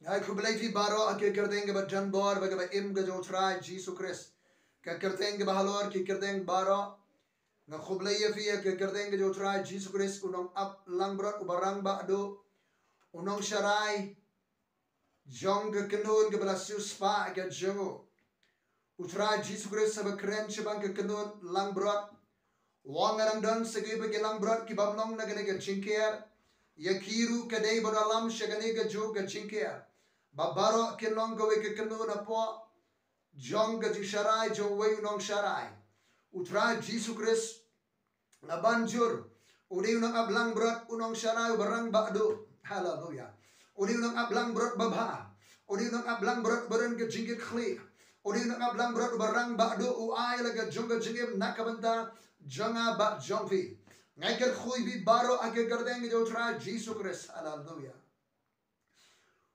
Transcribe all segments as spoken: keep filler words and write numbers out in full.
Nga khublei ïa phi baroh ha ka kyrteng kaba don bor bad kaba im ka jong U Trai Jisu Khrist. Ka kyrteng kaba halor ki kyrteng baroh. Nga khublei ïa phi ha ka kyrteng ka jong U Trai Jisu Khrist, u nongap langbrot uba rangbah duh, u nongsharai jong ka kynhun kaba la siewspah ka jong u. U Trai Jisu Khrist haba kren shaphang ka kynhun langbrot, u ong, nga dang don sa kiwei pat ki langbrot ki bym long na kane ka jingker. Ïa ki ruh ka dei ban wallam sha kane kajuh ka jingker, ba baroh kin long kawei ka kynhun hapoh jong ka jingsharai jong uwei u nongsharai. U Trai Jisu Khrist, la ban jur, u dei u nongap langbrot, u nongsharai uba rangbah duh. Haleluya. U dei u nongap langbrot babha. U dei u nongap langbrot ba don ka jingkitkhlieh. U dei u nongap langbrot uba rangbah duh, u ai la ka jong ka jingim na ka bynta jong nga bad jong phi. Nga kyrkhu ïa phi baroh ha ka kyrteng ka jong U Trai Jisu Khrist. Haleluya.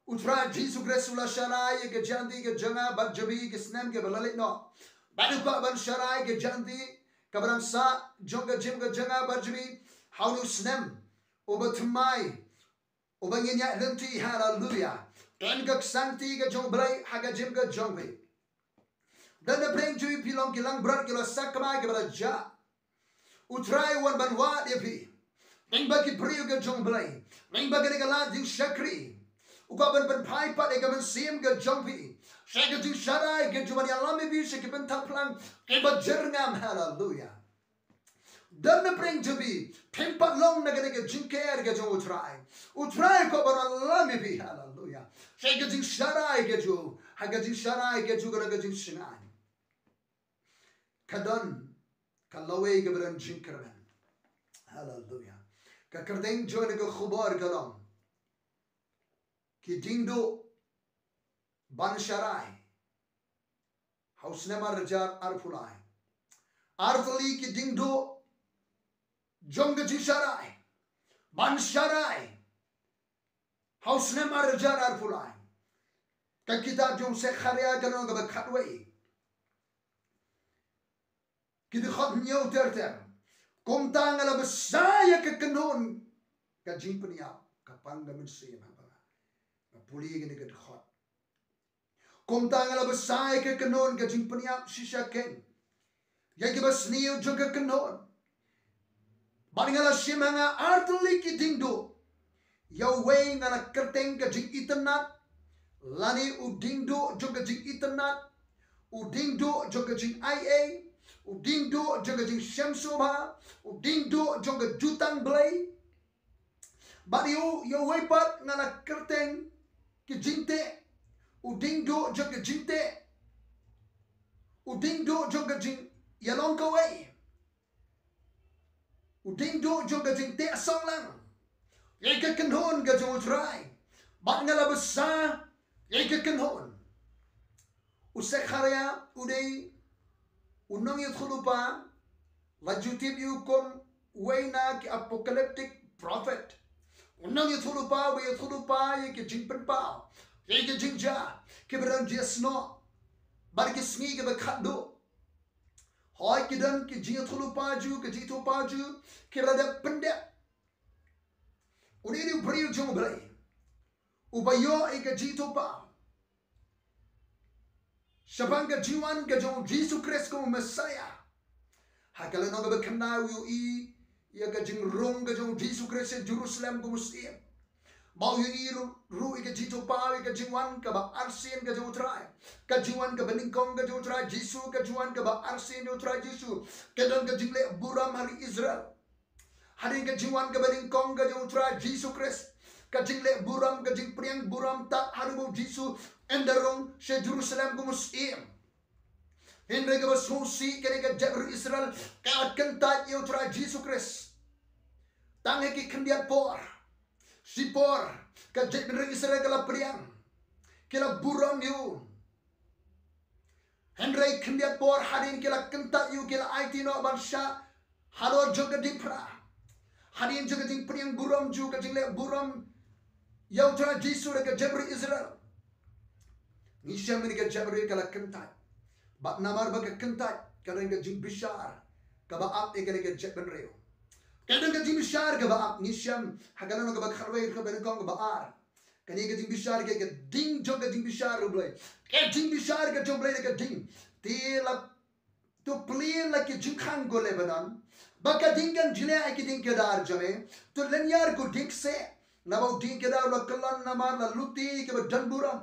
U Trai Jisu Khrist u la sharai ïa ka jingïaid ka jong nga bad jong phi ha ki snem kiba la leit noh. Bad u kwah ban sharai ïa ka jingïaid kaba dang sah jong ka jingim ka jong nga bad jong phi ha une u snem uba thymmai, uba ngin ïaid lynti. Haleluya. Don ka ksangti ka jong U Blei ha ka jingim ka jong phi. Don na pdeng jong phi long ki langbrot kiba la sakma kiba la jah. U Trai u wan ban wad ïa phi. Lyngba ki briew ka jong U Blei, lyngba kane ka lad jingshakri, u kwah ban pynphai pat ïa ka mynsiem ka jong phi sha ka jingsharai ka jong u, ban ïalam ïa phi sha ki bynta phlang kiba jyrngam. Haleluya. Don na pdeng jong phi, phim pat long na kane ka jingker ka jong U Trai. U Trai u kwah ban ïalam ïa phi, haleluya, sha ka jingsharai ka jong u, ha ka jingsharai ka jong u, ka jingsharai ka don ka lawei kaba don jingkyrmen. Haleluya. Ka kyrteng jong kane ka khubor ka long, ki dieng duh ban sharai ha u snem ar hajar arphew lai. Ar tylli ki dieng duh jong ka jingsharai ban sharai ha u snem ar hajar arphew lai. Ka kitab jong u Sekharia ka lynnong kaba khatwei, ki dkhot hynñiew ter ter. Kumta nga la bsa ïa ka kynhun ka jingpynïap. Ka pang ka mynsiem haba nga pule ïa kane ka dkhot. Kumta nga la bsa ïa ka kynhun ka jingpynïap shisha kein ïa kiba sniew jong ka kynhun. Bad nga la shim ha nga ar tylli ki dieng duh. Ïa uwei nga la kyrteng ka jingitynnad, lane u dieng duh jong ka jingitynnad, u dieng duh jong ka jingaiei, u dieng duh jong ka jingshem sngewbha, u dieng duh jong ka jutang blei. Bad ïa u, ïa uwei pat nga la kyrteng ki jingteh, u dieng duh jong ka jingteh, u dieng duh jong ka jingïalong kawei, u dieng duh jong ka jingteh song lang ïa ka kynhun ka jong U Trai. Bad nga la bsa ïa ka kynhun. U Sekharia u dei u nongïathuhlypa, la ju tip ïa u kum uwei na ki apocalyptic prophet. U nongïathuhlypa uba ïathuhlypa ïa ki jingpynpaw, ïa ki jingjia kiba don jingsnoh bad ki sngi kiba khatduh. Hooid, ki don ki jingïathuhlypa jong u, ki jingïathuhlypa jong u ki la dep pyndep. Une u dei u briew jong U Blei uba ïoh ïa ka jingïathuhlypa shaphang ka jingwan ka jong U Jisu Khrist kum u Messiah. Ha ka lynnong kaba khyndai u ïohi ïa ka jingrung ka jong U Jisu Khrist sha Jerusalem kum u syiem. Bad u ïohi ruh, ruh ïa ka jingïathuhlypa, ïa ka jingwan kaba arsien ka jong U Trai, ka jingwan kaba nyngkong ka jong U Trai Jisu, ka jingwan kaba arsien jong U Trai Jisu. Ka don ka jingleh burom ha ri Israel. Hadien ka jingwan kaba nyngkong ka jong U Trai Jisu Khrist, ka jingleh burom, ka jingpdiang burom tad haduh ba U Jisu un da rung sha Jerusalem kum u syiem. Hynrei kaba sngewsih, kane ka jaitbynriew Israel ka kyntait ïa U Trai Jisu Khrist. Tang ha ki khyndiat por, shipor, ka jaitbynriew Israel ka la pdiang, ki la burom ïa u. Hynrei khyndiat por hadien ki la kyntait ïa u, ki la aiti noh ban shah halor jong ka diengphna. Hadien jong ka jingpdiang burom jong u, ka jingleh burom ïa U Trai Jisu da ka jaitbynriew Israel, ngi shem ïa ka jaitbynriew ka la kyntait. Bad namar ba ka kyntait, ka don ka jingbishar kaba ap ïa kane ka jaitbynriew. Ka don ka jingbishar kaba ap, ngi shem ha ka lynnong kaba khatwei, kaba nyngkong, kaba ar. Kane ka jingbishar ka, ka ding jong ka jingbishar U Blei. Ka jingbishar ka jong U Blei ka ding. Te la, to plie la ki jingkhang ko Lebanon. Ba ka ding kan jliah ïa ki dieng kedar jong me. To lyniar ko dieng kseh. Naba u dieng kedar u la kyllon namar la lute ïa kiba don burom.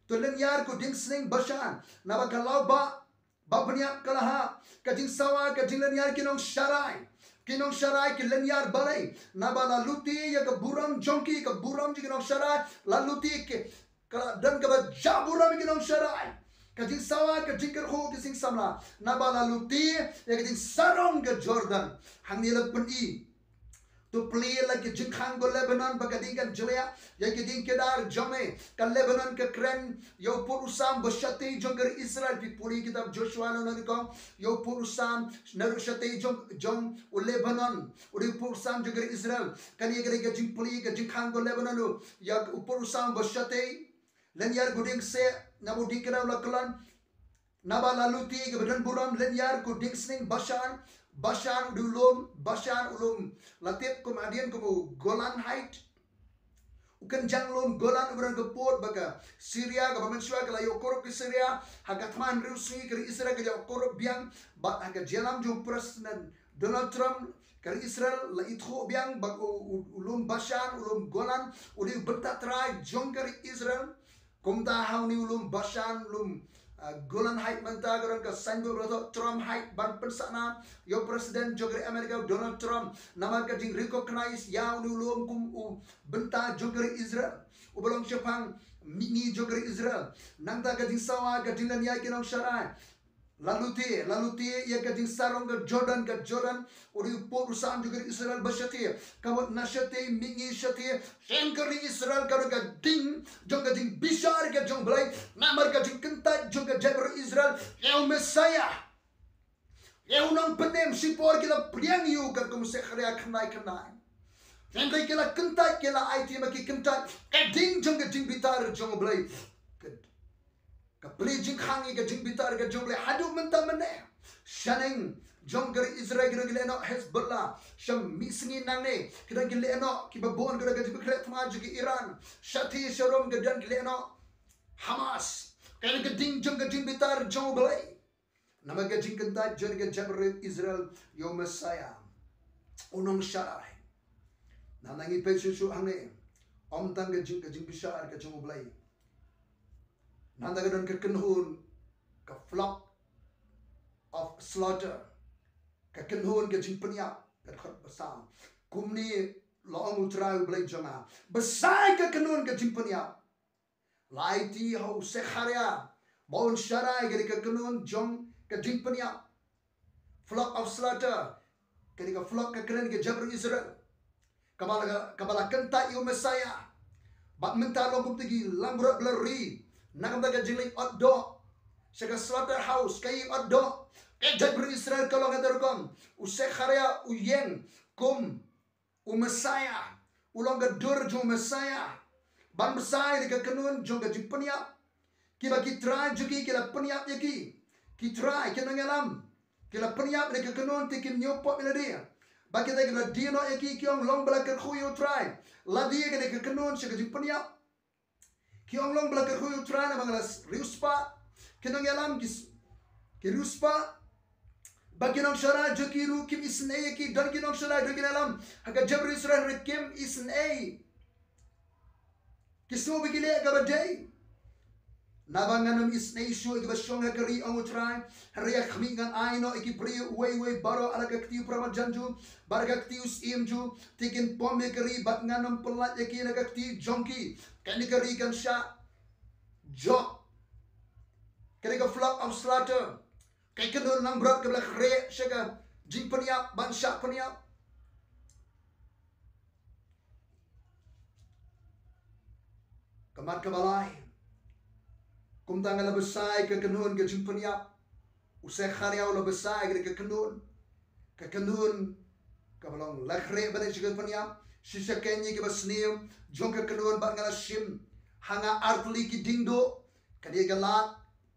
To lyniar ko dieng sning Bashan. Naba ka lawbah ba bniah ka la hap. Ka jingsawa, ka jinglyniar ki nongsharai. Ki nongsharai ki lyniar balei? Naba la lute ïa ka burom jong ki, ka burom jong ki nongsharai. La lute ki, ka la don kaba jah burom ïa ki nongsharai. Ka jingsawa, ka jingkyrkhu ki sing samla. Naba la lute ïa ka jingsarong ka Jordan. Hangne la pyni. To plie la ki jingkhang ko Lebanon ba ka ding kan jliah ïa ki dieng kedar jong me. Ka Lebanon ka kren ïa u pud u sam ba shatei jong ka ri Israel. Phi pule kitab Joshua na nang kong ïa u pud u sam naduh shatei jong, jong u Lebanon. U dei u pud u sam jong ka ri Israel. Kane ka dei ka jingplie ka jingkhang ko Lebanon u ïa u pud u sam ba shatei. Lyniar ko dieng kseh, naba u dieng kedar u la kyllon. Naba la lute ïa kiba don burom, lyniar ko dieng sning Bashan. Bashan u dei u lum, Bashan u lum la tip kum hadien kum u Golan Height. U kynjang lum Golan uba don ka pud ba ka Syria, kaba mynshuwa ka la ïoh kurup ki Syria ha ka thma hynriew sngi, ka ri Israel ka la ïoh kurup biang. Bad ha ka jingïalam jong u President Donald Trump, ka ri Israel la ithuh biang ba u, u, u lum Bashan, u lum Golan u dei u bynta trai jong ka ri Israel. Kumta ha une u lum Bashan, lum, ah, Golan Height mynta ka don ka signboard ba la thoh Trump Height ban pynsahna ïa u President jong ka ri America u Donald Trump. Namar ka jingrecognize ïa une u lum kum u bynta jong ka ri Israel, uba long shaphang mihngi jong ka ri Israel. Nangta ka jingsawa, ka jinglyniar ki nongsharai. La lute, la lute ïa ka jingsarong ka Jordan, ka Jordan u dei u pud u sam jong ka ri Israel ba shatei. Ka mut na shatei, mihngi shatei, shen ka ri Israel ka don ka ding jong ka jingbishar ka jong U Blei. Namar ka jingkyntait jong ka jaitbynriew Israel ïa u Messiah, ïa u Nongpynim. Shipor ki la pdiang ïa u katkum u Sekharïa khyndai khyndai. Hynrei ki la kyntait, ki la aiti ma ki kyntait ka ding jong ka jingbitar jong U Blei. Ka, ka plie jingkhang ïa ka jingbitar ka jong U Blei haduh mynta mynne. Shaneng jong ka ri Israel ki don ki lehnoh Hezbollah. Sha mih sngi nangne ki don ki lehnoh kiba bun, ki don ka jingpynkhreh thma jong ka Iran. Shatei sharum ka don ki lehnoh Hamas. Ka don ka ding jong ka jingbitar jong U Blei. Namar ka jingkyntait jong ka jaitbynriew Israel ïa u Messiah, u nongsharai. Nangta ngi peit shuh shuh hangne, ym tang ka jing, ka jingbishar ka jong U Blei. Nangta ka don ka kynhun, ka flock of slaughter. Ka kynhun ka jingpynïap, ka dkhot ba saw. Kumne la ong U Trai U Blei jong nga, ba sa ïa ka kynhun ka jingpynïap. La aiti ha u Sekharïa ba un sharai, ka dei ka kynhun jong ka jingpynïap. Flock of slaughter, ka dei ka flock, ka kren ka jaitbynriew Israel. Kaba la, kaba la kyntait ïa u Messiah. Bad mynta long kumta ki langbrot ba la ri na ka bynta ka jingleit otdoh sha ka slaughterhouse, ka ïing otdoh. Ka jaitbynriew Israel ka long ha kata ka rukom. U Sekharïa u ïeng kum u Messiah, u long ka dur jong u Messiah. Ban bsa ïa ka kynhun jong ka jingpynïap. Kiba ki trai jong ki ki la pynïap ïa ki. Ki trai, ki nongïalam, ki la pynïap ïa ka kynhun, te kim ñiew pop ïa lade. Bad kita ki la die noh ïa ki, ki ong long ba la kyrkhu ïa U Trai. La die kane ka kynhun sha ka jingpynïap. Ki ong long ba la kyrkhu ïa U Trai, namar nga la riewspah. Ki nongïalam ki s-, ki riewspah. Bad ki nongsharai jong ki ruh kim isynei ïa ki. Don ki nongsharai, don ki nongïalam ha ka jaitbynriew Israel ruh kim isynei. Ki sngew ba ki leh kaba dei. Naba ngan ym isynei shuh ïa kiba shong ha ka ri, ong U Trai. Hynrei ha khmih ngan ai noh ïa ki briew uwei uwei baroh ha la ka kti u para marjan jong u bad ha ka kti u syiem jong u, te kin pom ïa ka ri, bad ngan ym pyllait ïa ki na ka kti jong ki. Kane ka ri kan shah jop. Kane ka flock of slaughter, ka kynhun langbrot kaba la khreh sha ka jingpynïap ban shah pynïap. Ka mat kaba lai. Kumta nga la bsa ïa ka kynhun ka jingpynïap. U Sekharïa u la bsa ïa ka kynhun, ka kynhun kaba long la khreh ban leit sha ka pynïap. Shisha kein ïa kiba sniew jong ka kynhun bad nga la shim ha nga artylli ki diengduh. Ka dei ka lad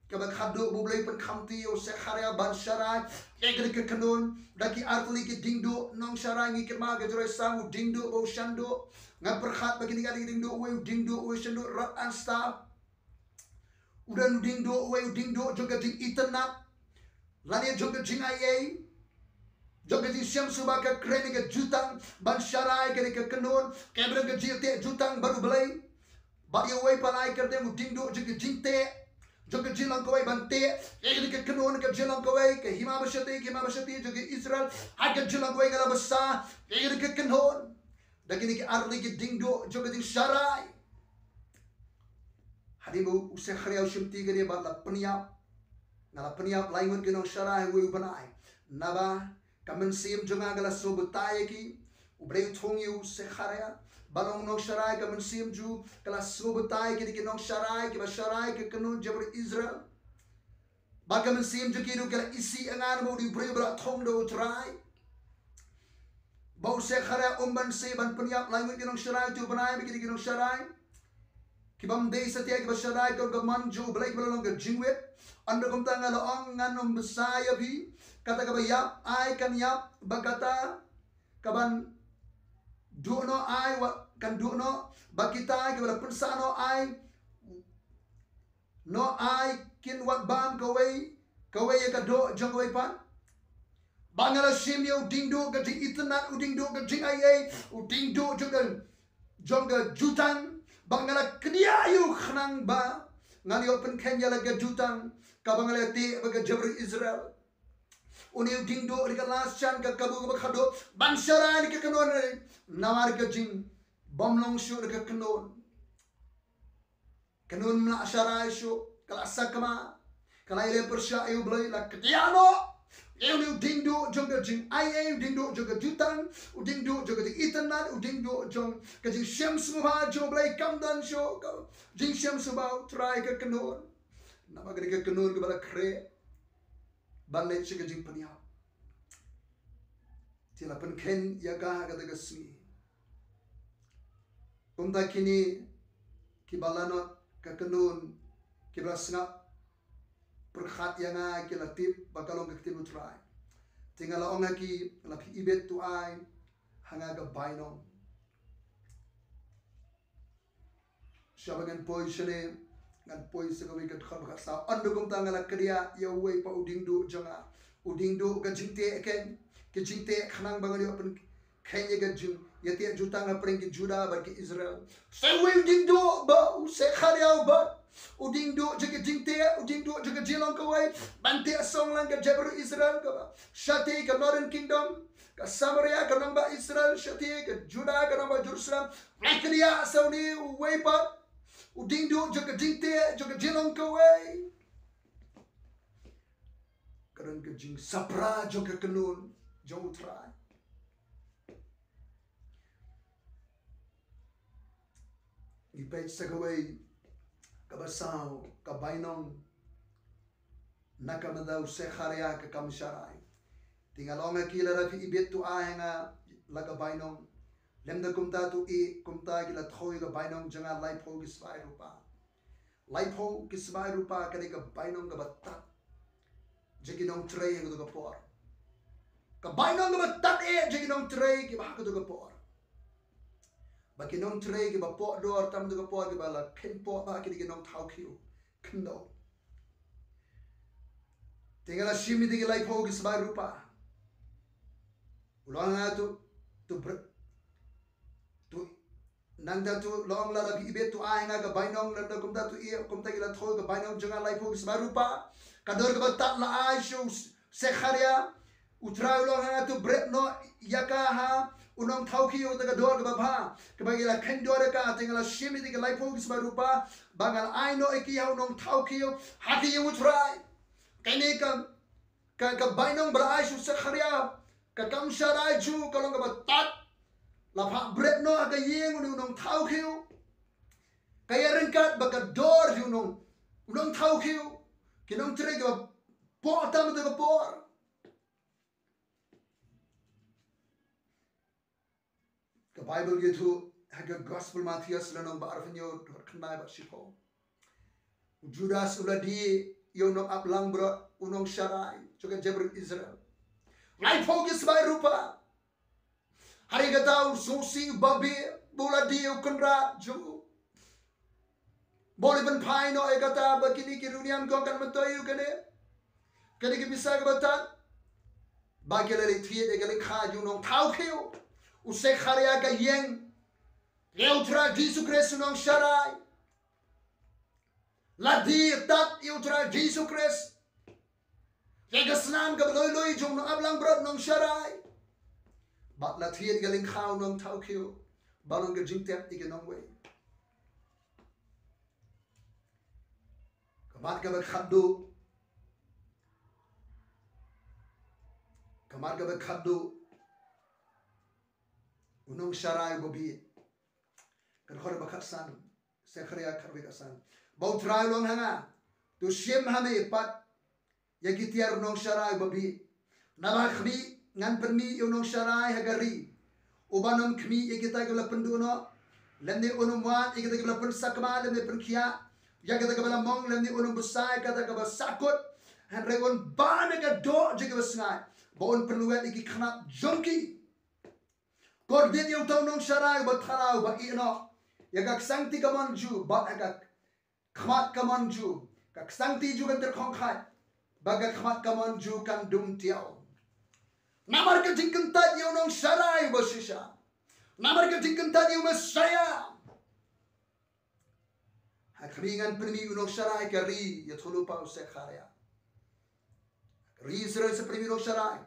kaba khadduh ba U Blei u pynkhamti ïa u Sekharia ban sharai ïa kane ka kynhun da ki artylli ki diengduh nongsharai. Ngi kynmaw ka jroi sam u diengduh bad u shanduh. Nga pyrkhat ba kine ki artylli ki diengduh, uwei u diengduh, uwei u shanduh, rod and staff. U don u diengduh, uwei u diengduh jong ka jingitynnad lane jong ka jingai ei, jong ka jingshem sngewbha, ka kren ïa ka jutang ban sharai ïa kane ka kynhun, ka don ka jingteh jutang bad U Blei. Bad ïa uwei pat ai kyrteng u diengduh jong ka jingteh, jong ka jinglong kawei ban teh ïa kane ka kynhun, ka jinglong kawei, ka hima bashate, ka hima bashate jong ka Israel, ha ka jinglong kawei nga la basa ïa kane ka kynhun da kine ki artylli ki diengduh jong ka jingsharai. Hadien ba u Sekharia u shimti kane bad la pynïap, nga la pynïap lai ngut ki nongsharai ha uwei u bnai. Naba ka mynsiem jong nga ka la sngewbatai ïa ki. U Blei u thung ïa u Sekharia ban long nongsharai, ka mynsiem jong u ka la sngewbatai ïa kine ki nongsharai kiba sharai ïa ka kynhun jabr Israel. Bad ka mynsiem jong ki ruh ka la isih ïa nga namar u dei u briew ba la thung da u Trai. Ba u Sekharia um banse ban pynïap lai ngut ki nongsharai ha uto u bnai, ba kine ki nongsharai ki bym dei satia kiba sharai ïa ka mon jong U Blei, kiba la long ka jingwit. Ynda kumta nga la ong, ngan ym bsa ïa phi. Kata kaba ïap ai kan ïap, bad kata kaban duh noh ai wat kan duh noh, bad kita kiba la pynsah noh ai noh ai kin wat bam kawei kawei ïa ka doh jong kawei pat. Ba nga la shim ïa u diengduh ka jingitynnad, u diengduh ka jingai ei, u diengduh jong ka, jong ka jutang. Ba nga la kdiah ïa u khnang ba ngan ïoh pynkheiñ ïa la ka jutang kaba nga la teh bad ka jabieng Israel. Une u diengduh dei ka last chance, ka kabu kaba khadduh ban sharai ïa ka kynhun, namar ka jingbymlong shuh ïa ka kynhun. Kynhun ym lah sharai shuh, ka la sakma, ka la ïaleh pyrshah ïa U Blei, la kdiah noh ïa une u diengduh jong ka jingai ei, u diengduh jong ka jutang, u diengduh jong ka jingitynnad, u diengduh jong ka jingshem sngewbha jong U Blei, kam don shuh ka jingshem sngewbha U Trai ïa ka kynhun. Namar kane ka kynhun kaba la khreh ban leit sha ka jingpynïap. Te la pynkheiñ ïa ka ha kata ka sngi. Kumta kine kiba la nod ka kynhun, kiba la sngap pyrkhat ïa nga, ki la tip ba ka long ka ktien U Trai. Te nga la ong ha ki, la phi ibit to ai ha nga ka bainong. Shaba ngan poi shane, ngan poi sha kawei ka dkhot ba khatsaw. Ynda kumta nga la kdiah ïa uwei pat u diengduh jong nga, u diengduh ka jingteh, ka, ka jingteh khnang ba ngan ïoh pynkheiñ ïa ka jing, ïa teh jutang hapdeng ki Juda bad ki Israel. Sa uwei u diengduh ba u Sekharia u bat, u diengduh jong ka jingteh, u diengduh jong ka jinglong kawei ban teh song lang ka jabieng Israel, kaba shatei ka Northern Kingdom, ka Samaria, ka nongbah Israel, shatei ka Juda, ka nongbah Jerusalem. Nga kdiah sa une uwei pat u diengduh jong ka jingteh, jong ka jinglong kawei. Ka don ka jingsapra jong ka kynhun jong U Trai. Ngi peit sa kawei, kaba saw, ka bainong na ka bynta u Sekharia ka kam sharai. Te nga la ong ha ki, lada phi ibit to ai ha nga la ka bainong, lymda kumta to ïeh, kumta ki la thew ïa ka bainong jong nga laiphew ki sbai rupa. Laiphew ki sbai rupa ka dei ka bainong kaba tad jong ki nongtrei ha kato ka por. Ka bainong kaba tad eh jong ki nongtrei kiba ha kato ka por. Ba ki nongtrei kiba poh dor tam kato ka por, kiba la kheiñ poh ba ki dei ki nongthaw khiew khyndew. Te nga la shim ïa ki laiphew ki sbai rupa. U la ong ha nga to, to br-, to nangta to, la ong, lada phi ibit to ai ha nga ka bainong, lymda kumta to ïeh, kumta ki la thew ïa ka bainong jong nga laiphew ki sbai rupa. Ka dor kaba tad la ai sha u Sekharia. U Trai u la ong ha nga to bret noh ïa ka ha u nongthaw khiew, kata ka dor kaba bha, kaba ki la kheiñ dor ïa ka. Te nga la shim ïa ki laiphew ki sbai rupa ba nga la ai noh ïa ki ha u nongthaw khiew ha ka ïing U Trai. Kane ka, ka, ka bainong ba la ai sha u Sekharia, ka kam sharai jong u ka long kaba tad. La phah bret noh ha ka ïing une u nongthaw khiew. Ka ïaryngkat bad ka dor jong u nong, u nongthaw khiew, ki nongtrei kiba poh tam kato ka por. Ka Baibl ka ïathuh ha ka Gospel Mathaios lynnong ba arphew hynñiew, dkhot khyndai bad shiphew. U Judas u la die ïa u nongap langbrot, u nongsharai jong ka jaitbynriew Israel. Laiphew ki sbai rupa. Hynrei kata u sngewsih babieit ba u la die ïa u kynrad jong u. Ba u la pynphai noh ïa kata ba kine ki riewniam ki ong kan myntoi ïa u kane, kane ka pisa kaba tad. Ba ki la leit thied ïa ka lyngkha jong u nongthaw khiew, u Sekharia, ka ïeng ïa U Trai Jisu Khrist u nongsharai. La die tad ïa U Trai Jisu Khrist, ïa ka snam kaba lui lui jong u nongap langbrot, nongsharai. Bad la thied ïa ka lyngkha u nongthaw khiew ba long ka jingtep ïa ki nongwei. Ka mat kaba khatduh, ka mat kaba khatduh, u nongsharai uba bieit. Ka dkhot ba khatsan, Sekharia khatwei khatsan. Ba U Trai u ong ha nga, to shim ha me pat ïa ki tiar u nongsharai uba bieit. Naba khmih, ngan pynmih ïa u nongsharai ha ka ri, uban ym khmih ïa kita kiba la pynduh noh, lymne un ym wad ïa kita kiba la pynsakma lymne pynkhiah ïa kata kaba la mong, lymne un ym bsa ïa kata kaba sahkut. Hynrei un bam ïa ka doh jong kiba sngaid, bad un pynlwet ïa ki khynnah jong ki. Kordit ïa uta u nongsharai uba thala, uba ïehnoh ïa ka ksangti kamon jong u, bad ha ka khmat kamon jong u ka ksangti jong u kan tyrkhong khait, bad ka khmat kamon jong u kan dum tiaw. Namar ka jingkyntait ïa u nongsharai uba shisha. Namar ka jingkyntait ïa u Messaïah. Ha khmih, ngan pynmih u nongsharai ha ka ri, ïathuhlypa u Sekharia. Ri Israel, sa pynmih u nongsharai,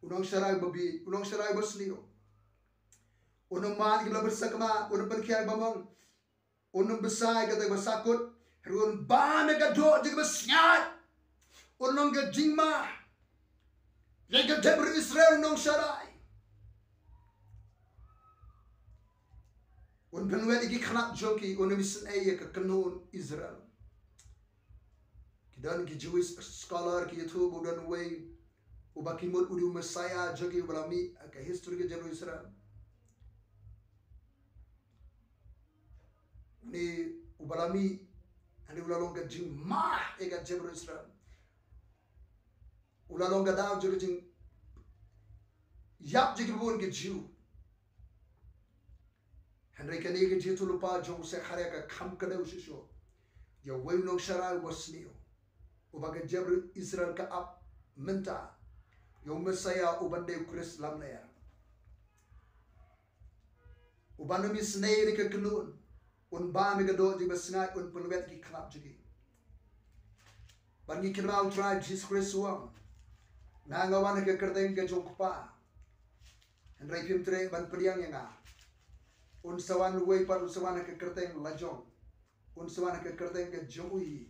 u nongsharai uba bieit, u nongsharai uba sniew. Un ym wad ïa kiba la pynsakma, un ym pynkhiah ïa kiba mong, un ym bsa ïa kata kaba sahkut. Hynrei un bam ïa ka doh jong kiba sngaid. Un long ka jingma ïa ka jaitbynriew Israel, u nongsharai. Un pynlwet ïa ki khynnah jong ki, un ym isynei ïa ka kynhun Israel. Ki don ki Jewish scholar ki ïathuh ba u don uwei uba ki mut u dei u Messiah jong ki, uba la mih ha ka history ka jaitbynriew Israel. Une uba la mih, hynrei u la long ka jingma ïa ka jaitbynriew Israel. U la long ka daw jong ka jingïap jong ki bun ki Jiw. Hynrei kane ka jingïathuhlypa jong u Sekharia ka kham kdew shuh shuh ïa uwei u nongsharai uba sniew, uba ka jaitbynriew Israel ka ap mynta, ïa u Messiah uban dei u Khrist lamler. Uban ym isynei ïa ka kynhun, un bam ïa ka doh jong kiba sngaid, un pynlwet ïa ki khynnah jong ki. Bad ngi kynmaw U Trai Jisu Khrist u ong, nga nga wan ha ka kyrteng ka jong U Kpa, hynrei phim treh ban pdiang ïa nga. Un sa wan uwei pat, un sa wan ha ka kyrteng la jong, un sa wan ha ka kyrteng ka jong u hi.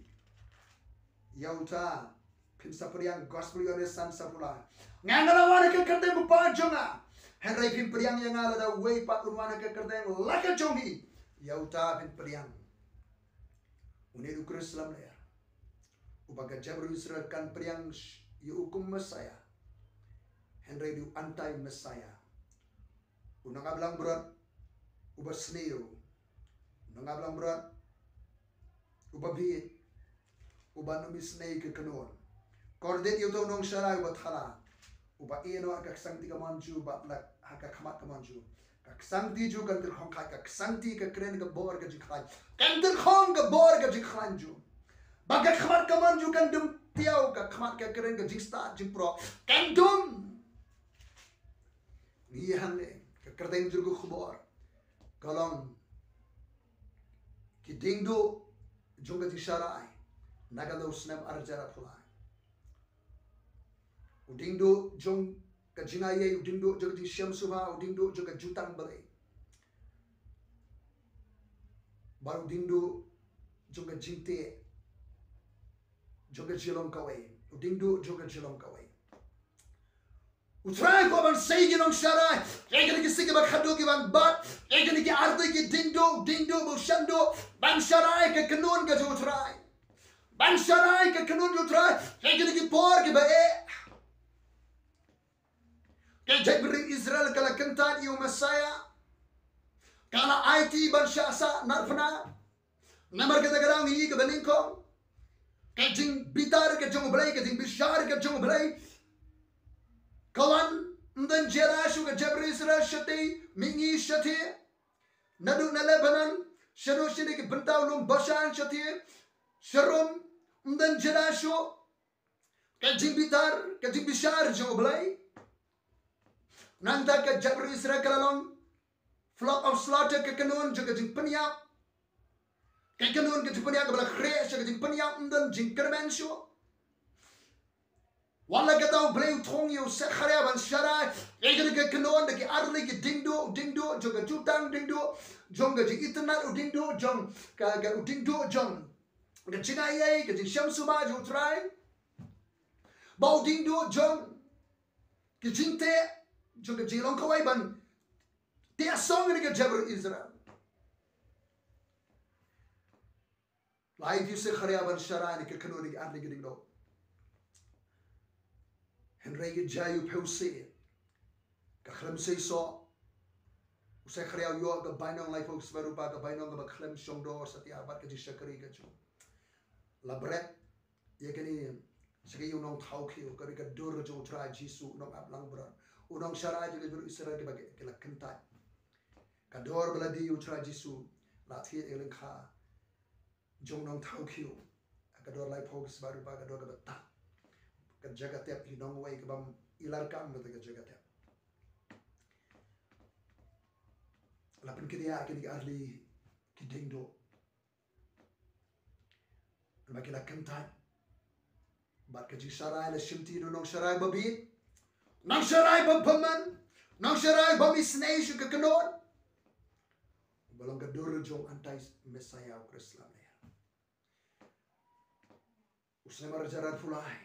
Ïa uta phin sa pdiang, Gospel Ïoannis san, saphew lai. Nga nga la wan ha ka kyrteng U Kpa jong nga, hynrei phim pdiang ïa nga, lada uwei pat un wan ha ka kyrteng la ka jong hi, ïa uta phin pdiang. Une u Khrist lamler, uba ka jaitbynriew Israel kan pdiang ïa u kum Messiah, hynrei u dei u anti-Messiah. U nongap langbrot uba sniew, u nongap langbrot uba bieit, uban ym isynei ïa ka kynhun. Kordit ïa uta u nongsharai uba thala, uba ïehnoh ha ka ksangti kamon jong u, bad la ha ka khmat kamon jong u ka ksangti jong u kan tyrkhong khait, ka ksangti, ka kren ka bor ka jingkhlaiñ, kan tyrkhong ka bor ka jingkhlaiñ jong u. Bad ka khmat kamon jong u kan dum tiaw, ka khmat, ka kren, ka jingstad jingpyrkhat kan dum. Ngi ïa hangne, ka kyrteng jong ka khubor ka long Ki Diengduh jong ka Jingsharai na ka Nongsnem Arjara Phulai. U diengduh jong ka jingaiei, u diengduh jong ka jingshem sngewbha, u diengduh jong ka jutang Blei, bad u diengduh jong ka jingteh jong ka jinglong kawei, u diengduh jong ka jinglong kawei. U Trai u kwah ban sei ïa ki nongsharai ïa kine ki sngi kiba khadduh ki ban bat ïa kine ki artylli ki diengduh, diengduh bad u shanduh, ban sharai ïa ka kynhun ka jong u Trai. Ban sharai ïa ka kynhun jong u Trai ïa kine ki por kiba eh. Ka jaitbynriew Israel ka la kyntait ïa u Messiah, ka la aiti ban shah sah narphna. Namar kata ka dang ïa kaba nyngkong Ka jingbitar ka jong U Blei, ka jingbishar ka jong U Blei. Ka wan, ym don jia shuh ka jaitbynriew Israel shatei, mihngi shatei. Naduh na Lebanon, shaduh shane ki bynta u lum Bashan shatei. Sharum, ym don jia shuh. Ka jingbitar, ka jingbishar jong U Blei. Nangta ka jaitbynriew Israel ka la long flock of slaughter, ka kynhun jong ka jingpynïap. Ka kynhun ka jingpynïap kaba la khreh sha ka jingpynïap, ym don jingkyrmen shuh. Wat la katta U Blei u thung ïa u Sekharïa ban sharai ïa kane ka kynhun da ki arliang ki diengduh, u diengduh jong ka jutang, diengduh jong ka jingitynnad, u diengduh jong ka, ka u diengduh jong ka jingai ei, ka jingshem suba jong U Trai. Bad u diengduh jong ka jingteh, jong ka jinglong kawei ban teh song ïa ka jaitbynriew Israel. La ai ïa u Sekharïa ban sharai ïa ka kynhun da ki arliang ki diengduh. Hynrei ka jia ïa u phewse, ka khlem sei soh. U Sekharïa u ïoh ka bainong laiphew snem rupa, ka bainong kaba khlem shong dor satia bad ka jingshakri ka jong u. La bret ïa kane sha ka ïing u nongthaw khiew, kaba dei ka dur jong U Trai Jisu, u nongaplangbrot, u nongsharai jong ka jaitbynriew Israel kaba ki, ki la kyntait. Ka dur ba la die ïa U Trai Jisu la thied ïa ka lyngkha jong u nongthaw khiew. Ka dur laiphew ki snem rupa, ka dur kaba tad. Ka jaka tep ki nongwei, kaba ym i larkam bad ka jaka tep. La pynkynriah ïa kine ki arliang ki diengduh. Namar ki la kyntait. Bad ka jingsharai la shimti da u nongsharai babit, nongsharai ba bymman, nongsharai bym isynei sha ka kynhun. Ba long ka dur jong u Anti-Messiah, u Khrist lamler. U snem ar hajar arphew lai,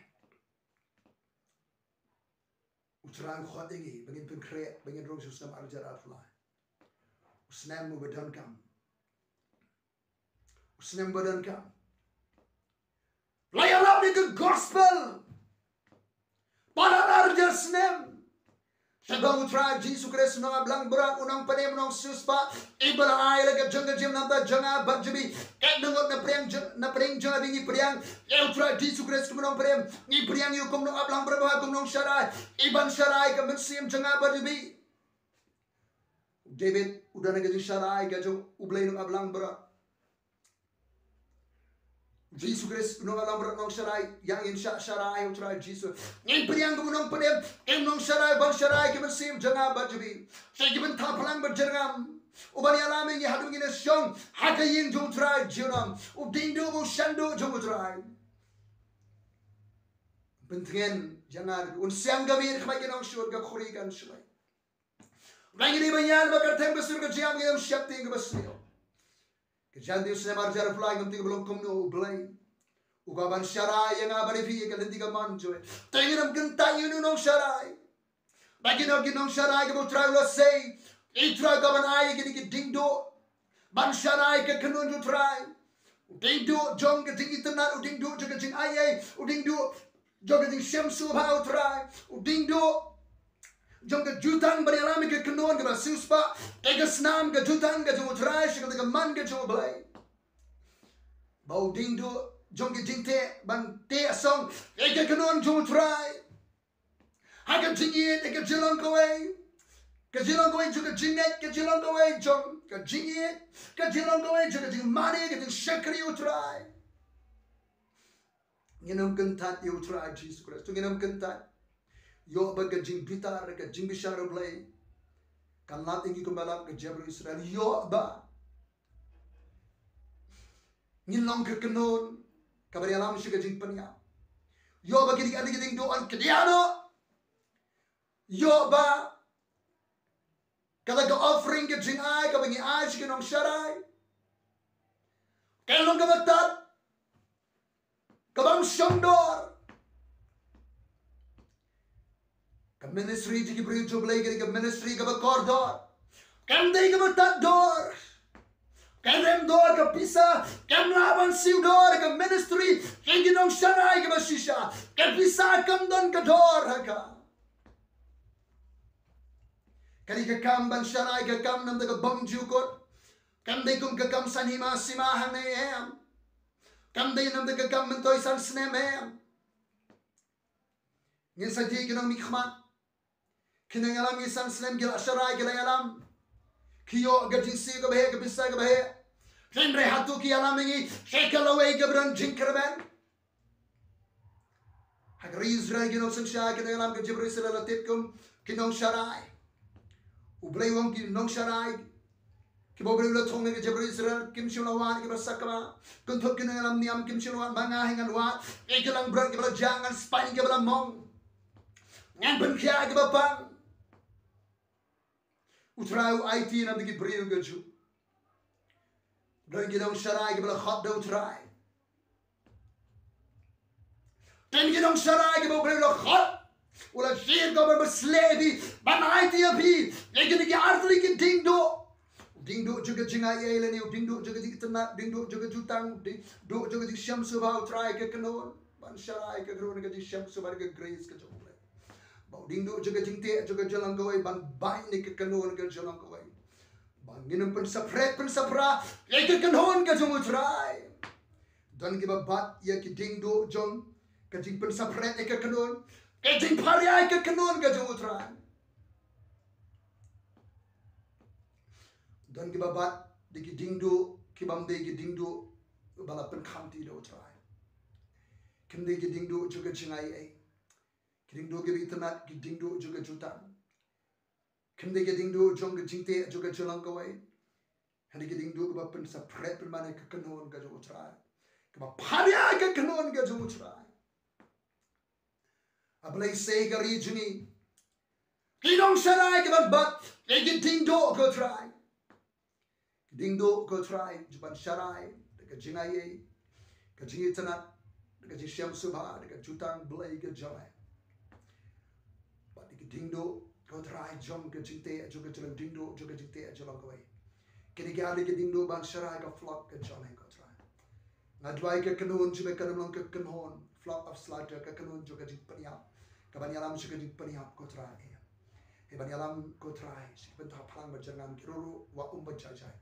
U Trai u khot ïa ngi ba ngin pynkhreh, ba ngin rung sha u snem ar hajar arphew lai. U snem uba donkam. U snem ba donkam. La ïalap ïa ka gospel palat ar hajar snem. Shaphang U Trai Jisu Khrist, u nongaplangbrot, u nongpynim, u nongsiewspah, iba la ai la ka jong ka jingim namar jong nga bad jong phi. Katba ngut na pdeng jong, na pdeng jong nga ngi pdiang ïa U Trai Jisu Khrist kum u nongpynim, ngi pdiang ïa u kum u nongaplangbrot, kum u nongsharai, iban sharai ka mynsiem jong nga bad jong phi. U David u don ka jingsharai ka jong U Blei u nongaplangbrot. Jisu Khrist u nongaplangbrot, nongsharai, ïa ngin shah sharai ïa U Trai Jisu. Ngin pdiang kum u nongpynim, kum u nongsharai, ban sharai ka mynsiem jong nga bad jong phi. Sha ki bynta phlang bad jyrngam, uban ïalam ïa ngi haduh ngin ïashong ha ka ïing jong U Trai junom, u diengduh, u shanduh jong U Trai. Pyntngen ïa nga, un siang ka miet ha khmat ki nongshoh, ka khuri kan shmai. Ba ngi dei ban ïaid bad ka kyrteng ba sur, ka jingïap ngi ïam sheptieng kaba sniew. Ka jingïap u snem ar hajar arphew lai ngam tip kaba long kumno, U Blei u kwah ban sharai ïa nga bad ïa phi ïa ka lynti kamon jong u. Te ngin ym kyntait ïa u nongsharai. Ba ki nong, ki nongsharai kiba U Trai u la sei, U Trai u kwah ban ai ïa kine ki diengduh ban sharai ka kynhun U Trai. U diengduh jong ka jingitynnad, u diengduh jong ka jingai ei, u diengduh jong ka jingshem sngewbha U Trai, u diengduh jong ka jutang ban ïalam ïa ka kynhun kaba siewspah, ïa ka snam ka jutang ka jong U Trai, sha ka man ka jong U Blei. Bad u diengduh jong ka jingteh ban teh song ïa ka kynhun jong U Trai. Ha ka jingïeit, ha ka jinglong kawei, ka jinglong kawei jong ka jingngeit, ka jinglong kawei jong ka jingïeit, ka jinglong kawei jong ka jingmane, ka jingshakri U Trai. Ngin ym kyntait ïa U Trai Jisu Khrist, ngin ym kyntait. Ïoh ba ka jingbitar, ka jingbishar U Blei kan lap ïa ngi kumba lap ka jaitbynriew Israel. Ïoh ba ngin long ka kynhun kaba ïalam sha ka jingpynïap. Ïoh ba kine ki arliang ki diengduh yn kdiah noh. Ïoh ba kata ka offering, ka jingai kaba ngi ai sha ki nongsharai, kan long kaba tad, kaba ym shong dor. Ka ministry jong ki briew jong U Blei ka dei ka ministry kaba kordor. Kam dei kaba tad dor. Kam rem dor ka pisa, kam lah ban siew dor ka ministry jong ki nongsharai kaba shisha. Ka pisa kam don ka dor ha ka. Ka dei ka kam ban sharai, ka kam namar ka bym jukut. Kam dei kum ka kam san hima sima hangne, em. Kam dei namar ka kam myntoi san snem em. Ngin sa dei ki nongmihkhmat. Ki nongïalam ngi san snem ki la sharai ki la ïalam. Ki ïoh ka jingsiew kaba heh, ka pisa kaba heh. Hynrei hato ki ïalam ïa ngi sha ka lawei kaba don jingkyrmen? Ha ka ri Israel ki nongsynshar ki nongïalam ka jaitbynriew Israel la tip kum ki nongsharai. U Blei u ong ki nongsharai. Kiba U Blei u la thung ha ka jaitbynriew Israel kim shym la wad kiba sakma. Kynthup ki nongïalam niam kim shym la wad, ma nga hi ngan wad ïa ki langbrot kiba la jia, ngan spah ïa kiba la mong. Ngan pynkhiah ïa kiba pang. U Trai u aiti na bynta ki briew ka juh. Don ki nongsharai kiba la khot da U Trai. Don ki nongsharai kiba U Blei u la khot. U la shim ka ban pynshlur ïa phi, ban aiti ïa phi ïa kine ki artylli ki diengduh. Diengduh jong ka jingai ei lane u diengduh jong ka jingitynnad, diengduh jong ka jutang, diengduh jong ka jingshem suba. U Trai ka kynhun ban sharai ka kynhun ka jingshem suba ka grace ka jong U Blei. Ba u diengduh jong ka jingteh jong ka jinglong kawei ban bai ne ka kynhun ka jinglong kawei. Ba ngin ym pynsaphriang pynsaphra ïa ka kynhun ka jong U Trai. Don kiba bat ïa ki diengduh jong ka jingpynsaphriang ïa ka kynhun, ka jingpharia ïa ka kynhun ka jong U Trai. Don kiba bat da ki diengduh kiba ym dei ki diengduh ba la pynkhamti da U Trai. Kim dei ki diengduh jong ka jingai ei. Ki diengduh kiba itynnad, ki diengduh jong ka jutang. Kim dei ki diengduh jong ka jingteh jong ka jinglong kawei. Hynrei ki diengduh kiba pynsaphriang pynman ïa ka kynhun ka jong U Trai, kiba pharia ïa ka kynhun ka jong U Trai. A Blei, sa ka ri jong ngi, ki nongsharai kiban bat ïa ki diengduh ko Trai. Ki diengduh ko Trai, jong ban sharai da ka jingai ei, ka jingitynnad, da ka jingshem suba, da ka jutang Blei ka jong ngi. Bad da ki diengduh ko Trai jong ka jingteh jong ka jinglong, diengduh jong ka jingteh jinglong kawei. Kine ki ar tylli ki diengduh ban sharai ka flock ka jong ngi ko Trai. Nga duwai ka kynhun jong me kan ym long ka kynhun flock of slaughter, ka kynhun jong ka jingpynïap, kaban ïalam sha ka jingpynïap ko Trai. Hynrei ban ïalam ko Trai sha ki bynta phlang bad jyrngam ki ruh ruh wat ym ban jai jai.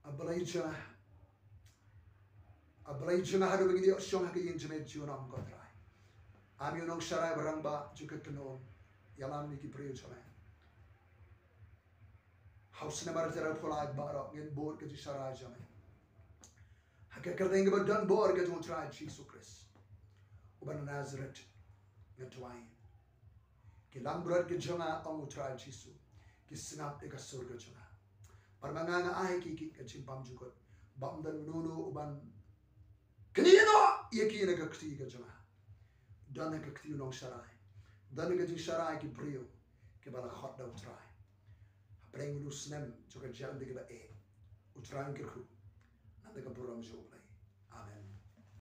A Blei jong nga, A Blei jong nga, haduh ba ngin ïoh shong ha ka ïing jong me junom ko Trai. Ïa me u nongsharai ba rangbah jong ka kynhun, ïalam ïa ki briew jong me. Ha u snem ar hajar arphew lai baroh ngin bud ka jingsharai jong me ha ka kyrteng kaba don bor ka jong U Trai Jisu Khrist uba na Nasaret nga duwai. Ki langbrot ki jong nga, ong U Trai Jisu, ki sngap ïa ka sur ka jong nga. Bad ma nga, nga ai ha ki ka jingbymjukut, bad ym don uno uno uban kñia noh ïa ki na ka kti ka jong nga. Don ha ka kti u nongsharai, don ha ka jingsharai ki briew kiba la khot da U Trai. Hapdeng une u snem jong ka jingim kiba eh, U Trai un kyrkhu na ka burom jong U Blei.